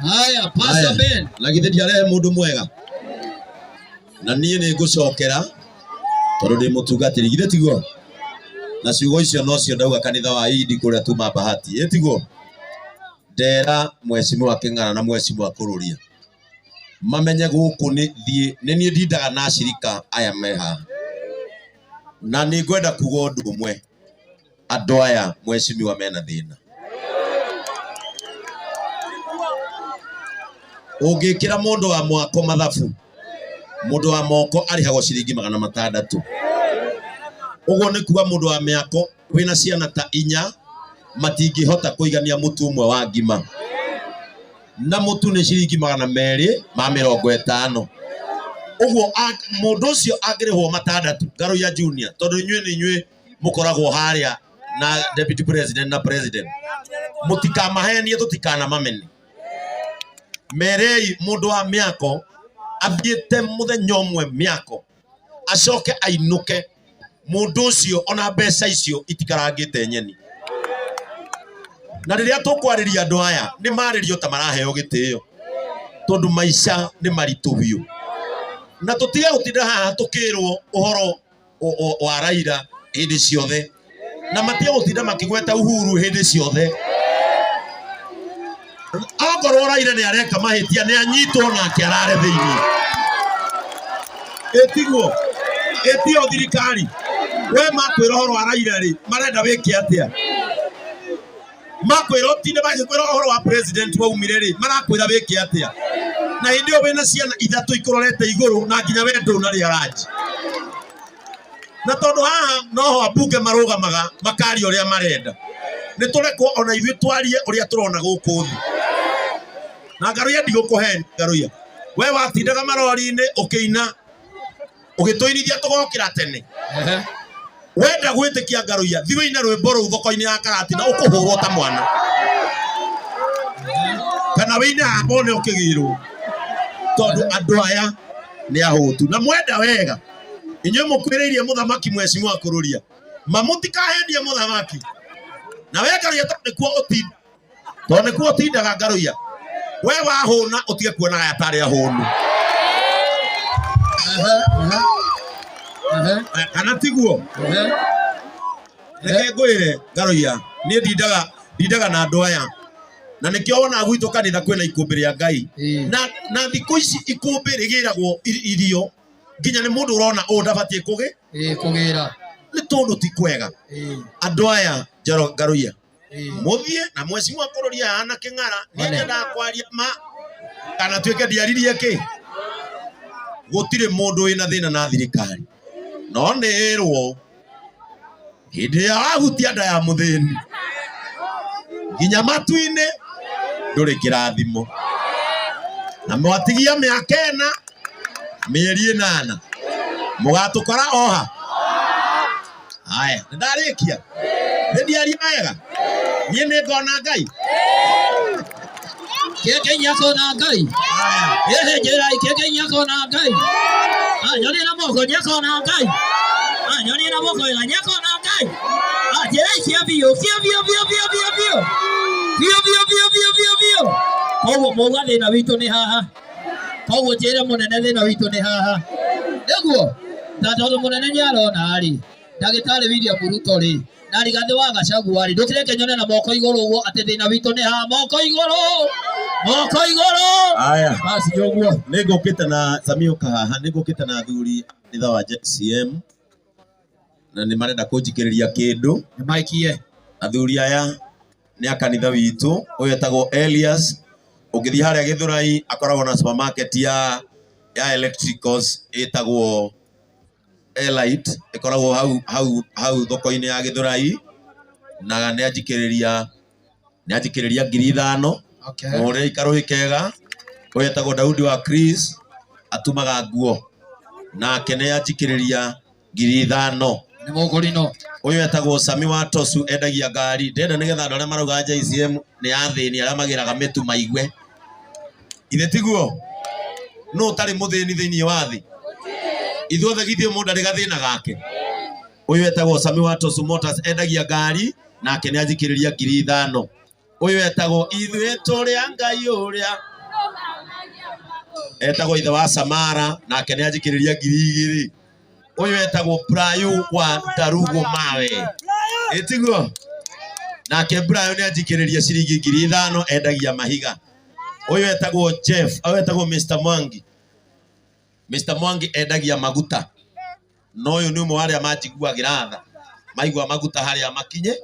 Haya, Pastor Haya. Ben. Na githĩ ndiarehe mũndũ mwega? Na niĩ nĩ ngũcokera tondũ ndĩ mũtungatĩri, githĩ tiguo? Na ciugo icio nocio ndauga kanitha wa Idi kũrĩa tuma Bahati, ĩ tiguo? Ndera mheshimiwa Kĩng'ara na mheshimiwa Kũrũria mamenye gũkũ nĩ thiĩ nĩ niĩ ndindaga na acirika aya me haha, na nĩ ngwenda kuga ũndũ ũmwe, andũ aya mheshimiwa mena thĩna. Ũngĩkĩra mũndũ wa mwako mathabu, mũndũ wa moko arĩhagwo ciringi 600. Ũguo nĩ kuga mũndũ wa mĩako wĩna ciana ta inya matingĩhota kũigania mũtu ũmwe wa ngima, na mũtu nĩ ciringi 250. Ũguo mũndũ ũcio angĩrĩhwo 600 Ngaruiya Junior, tondũ inyuĩ nĩ inyuĩ mũkoragwo harĩa na deputy president na president, mũtikamahenie, tũtikanamamene. Merei mũndũ wa mĩako athiĩte mũthenya ũmwe mĩako acoke ainũke, mũndũ ũcio ona mbeca icio itikarangĩte nyeni. Na rĩrĩa tũkwarĩria andũ aya nĩ marĩrio ta maraheo gĩtĩo, tondũ maica nĩ maritũ biũ, na tũtige gũtinda haha tũkĩrwo ũhoro wa Raila hĩndĩ ciothe, na matige gũtinda makĩgweta Uhuru hĩndĩ ciothe. Akorwo Raila nĩ areka mahĩtia nĩ anyitwo nake arare thĩinĩ. Ĩtiguo, ĩtio thirikari. We makwĩra ũhoro wa Raila rĩ, marenda wĩke atĩa? Makwĩra ũtinde magĩkwĩra ũhoro wa president waumire rĩ, marakwĩra wĩke atĩa? Na hĩndĩ ĩyo wĩna ciana ithatũ ikũrorete igũrũ na nginya we ndũnarĩa ranji. Na tondũ haha noho ambunge marũgamaga makaria ũrĩa marenda, nĩ tũrekwo ona ithuĩ twarie ũrĩa tũrona gũkũ thĩ. Na Ngaruiya ndigũkũhenia, Ngaruiya, we watindaga marori-inĩ ũkĩina ũgĩtũinithia tũgokĩra tene. Wenda gwĩtĩkia Ngaruiya, thiĩ ũine rwĩmbo rũu thoko-inĩ ya Karatina ũkũhũrwo ta mwana, kana wĩine haha wone ũkĩgĩrwo, tondũ andũ aya nĩ ahũtu na mwenda wega. Inyuĩ mũkuhĩrĩirie mũthamaki mheshimiwa Kũrũria, mamũtikahenie mũthamaki. Na we Ngaruiya, tondũ nĩkuo ũtindaga, tondũ nĩkuo ũtindaga Ngaruiya, we wahũna ũtige kuonaga aya tarĩ ahũnu. Kana tiguo? Reke ngwĩre Ngaruiya, niĩ ndindaga na andũ aya, na nĩkĩo wonaga gwitũ kanitha kwĩna ikũmbĩ rĩa Ngai. Na thikũ ici ikũmbĩ rĩgĩragwo irio nginya nĩ mũndũ ũrona ũũ ndabatiĩ kũgĩra, nĩ tondũ ti kwega. Andũ aya Njoro Ngaruiya, mũthiĩ na mheshimiwa Kũrũria hana Kĩng'ara, niĩ nyendaga kwaria ma kana tuĩke ndiaririe kĩ. Gũtirĩ mũndũ wĩna thĩna na thirikari, no nĩ ĩrwo hĩndĩ ĩrĩa wahutia nda ya mũthĩni nginya matu-inĩ ndũrĩ kĩrathimo. Na mwatigia mĩaka ĩna mĩeri 8 mũgatũkora oha. Haya, nĩ ndarĩkia, nĩ ndiaria wega, niĩ nĩ ngona Ngai. Kĩeke nĩakona Ngai. Ĩhĩ njĩrai kĩeke nĩakona Ngai. Nyonie na moko nĩakona Ngai. Nyonie na moko ĩga nĩakona Ngai. Njĩrai cia biũ, cia biũ biũ biũ biũ biũ. Biũ biũ biũ biũ biũ biũ. Koguo mauga thĩna witũ nĩ haha. Koguo njĩre mũnene thĩna witũ nĩ haha. Nĩguo, na tondũ mũnene nĩ arona rĩ, ndagĩtarĩ William Ruto rĩ, na Rigathĩ wa Gachagua rĩ, ndũkĩreke nyone na moko igũrũ ũguo atĩ thĩna witũ nĩ haha. Moko igũrũ, moko igũrũ. Haya. Basi nĩ ũguo. Nĩ ngũkĩte na Samio Kahaha, nĩ ngũkĩte na athuri a kanitha wa JCM, na nĩ marenda kũnjikĩrĩria kĩndũ. Nĩ maikie. Athuri aya nĩ a kanitha witũ, ũyũ etagwo Elias, ũngĩthiĩ harĩa Gĩthũrai akoragwo na supermarket ya electricals ĩtagwo Elite, ĩkoragwo hau hau hau thoko-inĩ ya Gĩthũrai, na nĩ anjikĩrĩria, nĩ anjikĩrĩria 5,000. Mũhũrĩre ikarũhĩ kega. Ũyũ etagwo Daudi wa Chris, atumaga nguo, nake nĩ anjikĩrĩria 5,000. Nĩ mũkũrinũ. Ũyũ etagwo Sami wa Tosu, endagia ngari. Ndĩrenda nĩgetha andũ arĩa marauga JCM nĩ athĩni arĩa magĩraga mĩtu maigue. Ithe tiguo? Nũ ũtarĩ mũthĩni thĩinĩ wa thĩ? Ithuothe githĩ mũndũ arĩ gathĩna gake? Ũyũ etagwo Sami wa Tosu Motors, endagia ngari, nake nĩ anjikĩrĩria 5,000. Ũyũ etagwo Ithuĩ tũrĩ a Ngai ũrĩa Etagwo ithe wa Samara nake nĩ anjikĩrĩria 2000. Ũyũ etagwo Brayo wa Ndarugo Mawe. Ĩtiguo? Nake Brayo nĩ anjikĩrĩria ciringi 5000 endagia mahiga. Ũyũ etagwo Jeff, ũyũ etagwo Mr. Mwangi. Mr. Mwangi endagia maguta. Na ũyũ nĩ ũmwe wa arĩa manjiguagĩra tha. Maigua maguta harĩa makinye.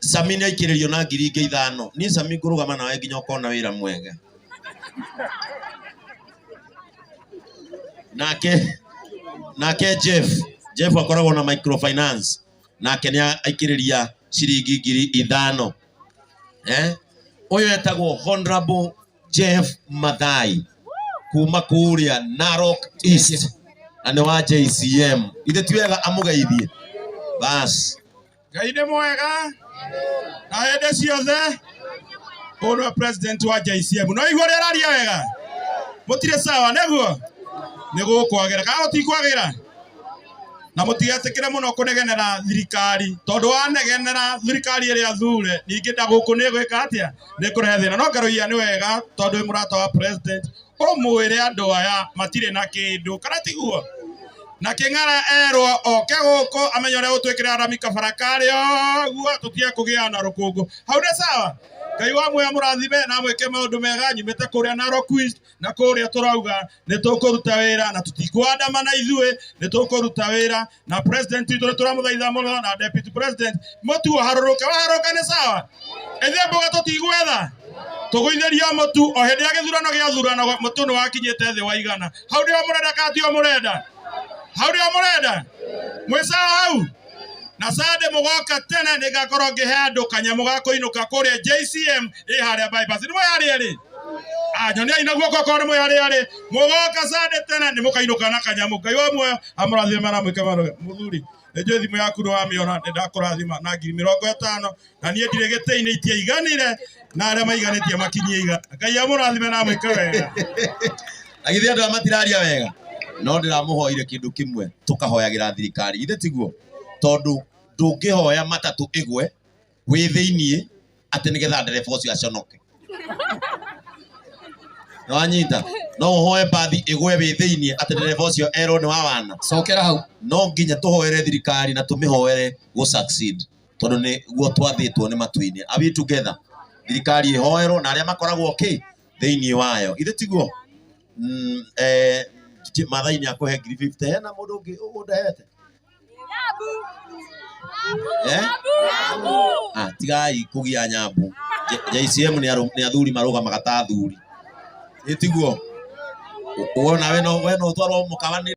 Sami nĩ aikĩrĩrio na 5000. Niĩ Sami ngũrũgama nawe nginya ũkona wĩra mwega. Nake nake Jeff, Jeff akoragwo na microfinance. Nake nĩ aikĩrĩria ciringi 5000. Eh? Ũyũ etagwo Honorable Jeff Mathai kuma kũrĩa Narok East na nĩ wa JCM. Ithe ti wega amũgeithie. Bas. Ngai nĩ mwega na hĩndĩ ciothe. Ũyũ nĩwe president wa JCM. No igua ũrĩa araria wega, mũtirĩ sawa nĩguo nĩ gũkwagĩra kana gũtikwagĩra? Na mũtigetĩkĩre mũno kũnegenera thirikari, tondũ wanegenera thirikari ĩrĩa thure ningĩ ndagũkũ nĩ ĩgwĩka atĩa, nĩ kũrehe thĩna. No Ngaruiya nĩ wega tondũ wĩ mũrata wa president, ũmwĩre andũ aya matirĩ na kĩndũ, kana tiguo? Na Kĩng'ara erwo oke gũkũ amenye ũrĩa gũtwĩkĩra rami kabara karĩa ũguo tũtige kũgĩa na rũkũngũ. Hau nĩ sawa? Ngai wa muoyo mũrathime na amwĩke maũndũ mega. Nyumĩte kũrĩa Narok East na kũrĩa tũrauga nĩ tũkũruta wĩra na tũtikũandamana ithuĩ, nĩ tũkũruta wĩra na president witũ nĩ tũramũthaitha mũno na deputy president mũtu ũharũrũke, waharũrũka nĩ sawa. Ithuĩ mboga tũtigwetha tũgũithĩrio mũtu o hĩndĩ ya gĩthurano gĩathurano mũtu nĩ wakinyĩte thĩ wa igana. Hau nĩho mũrenda kana tiho mũrenda? Hau nĩho mũrenda? Mwĩ sawa hau? Na Sunday mũgoka tene nĩngakorwo ngĩhe andũ kanyamũ ga kũinũka kũrĩa JCM ĩ harĩa bypass. Nĩ mwĩ harĩa rĩ? Nyoniai na guoko okorwo nĩ mwĩ harĩa rĩ. Mũgoka Sunday tene nĩ mũkainũka na kanyamũ. Ngai wa muoyo amũrathime na amwĩke maũndũ. Mũthuri, nĩ njũĩ thimũ yaku nĩ wamĩona, nĩ ndakũrathima na 50,000 na niĩ ndirĩ gĩtĩ-inĩ itiaiganire na arĩa maiganĩtie makinyie igana. Ngai amũrathime na amwĩke wega. Na githĩ andũ aya matiraria wega? No ndĩramũhoire kĩndũ kĩmwe, tũkahoyagĩra thirikari. Githĩ tiguo? Tondũ ndũngĩhoya matatũ ĩgwe wĩ thĩiniĩ atĩ nĩgetha ndereba ũcio aconoke. Nĩwanyita? No ũhoe mbathi ĩgwe wĩ thĩiniĩ atĩ ndereba ũcio erwo nĩ wa wana. Cokera hau. No nginya tũhoere thirikari na tũmĩhoere gũ succeed, tondũ nĩguo twathĩtwo nĩ matu-inĩ. Are we together? Thirikari ĩhoerwo na arĩa makoragwo kĩ thĩiniĩ wayo. Ithe tiguo? Maathai nĩ akũhe 50,000. Hena mũndũ ũngĩ ũndehete? Tigai kũgia nyambu. JCM nĩ athuri marũgamaga ta athuri. Ĩ tiguo? Wona we no we no ũtwarwo mũkawa nĩ